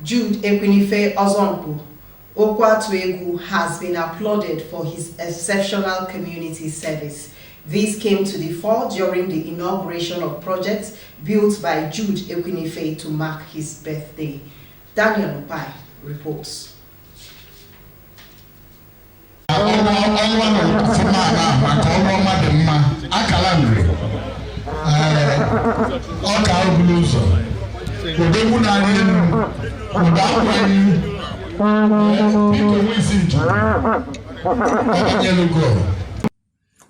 Jude Ekwunife Ozonkpu Jude has been applauded for his exceptional community service. This came to the fore during the inauguration of projects built by Jude Ekwunife to mark his birthday. Daniel Opai reports.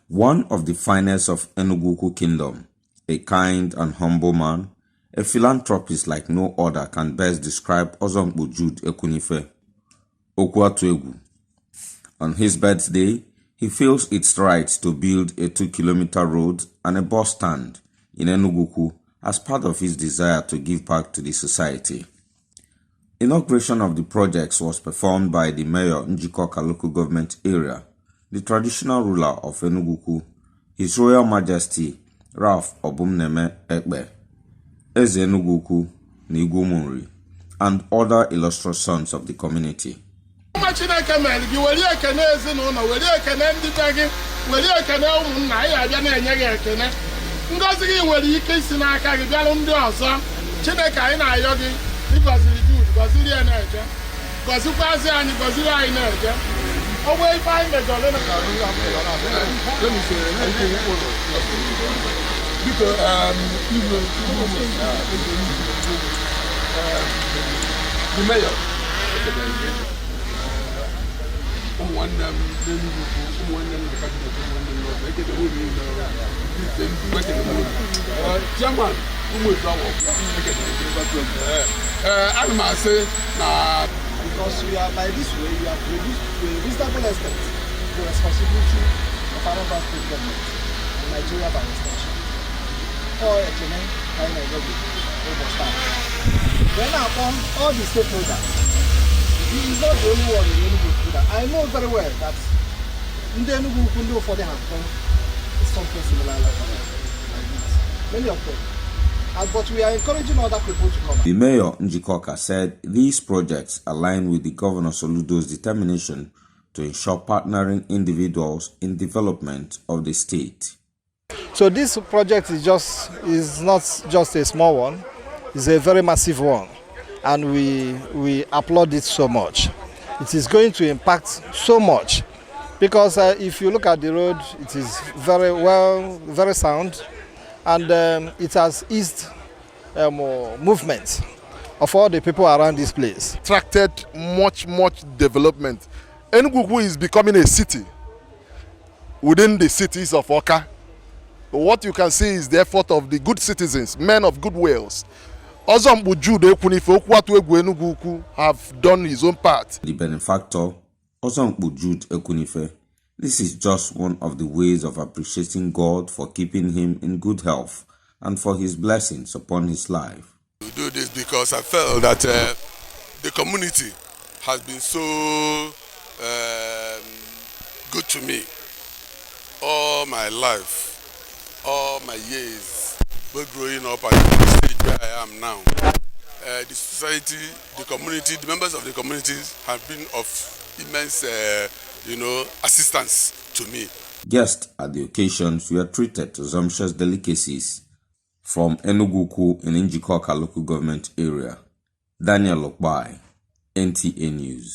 One of the finest of Enugu Ukwu Kingdom, a kind and humble man, a philanthropist like no other can best describe Ozonkpu Jude Ekwunife, Okwatuegwu. On his birthday, he feels it's right to build a 2-kilometer road and a bus stand in Enugu Ukwu as part of his desire to give back to the society. Inauguration of the projects was performed by the Mayor Njikoka local government area, the traditional ruler of Enugu Ukwu, His Royal Majesty Ralph Obumneme Ekpe, Eze Enugu Ukwu N'Igwe, and other illustrious sons of the community. The mayor. Chairman, because we are by this way, we are produced to a reasonable extent the responsibility of our state government in Nigeria by extension. All then upon all the stakeholders, he is not the only one in Enugu Ukwu. I know very well that in the Enugu Ukwu for them have done something similar like this. Many of them. But we are encouraging other people to come. The Mayor Njikoka said these projects align with the Governor Soludo's determination to ensure partnering individuals in development of the state. So this project is not just a small one, it's a very massive one, and we applaud it so much. It is going to impact so much because if you look at the road, it is very sound, and it has eased movement of all the people around this place. Attracted much development. Enugu Ukwu is becoming a city within the cities of Oka. What you can see is the effort of the good citizens, men of good wills. Ozonkpu Jude Ekwunife Okwatuegwu Enugu Ukwu have done his own part. The benefactor, Ozonkpu Jude Ekwunife, this is just one of the ways of appreciating God for keeping him in good health and for his blessings upon his life. We do this because I felt that the community has been so good to me all my life, all my years, both growing up and the stage where I am now. The society, the community, the members of the communities have been of immense assistance to me. Guests at the occasions were treated to sumptuous delicacies from Enugu Ukwu in Njikoka local government area. Daniel Opai, NTA News.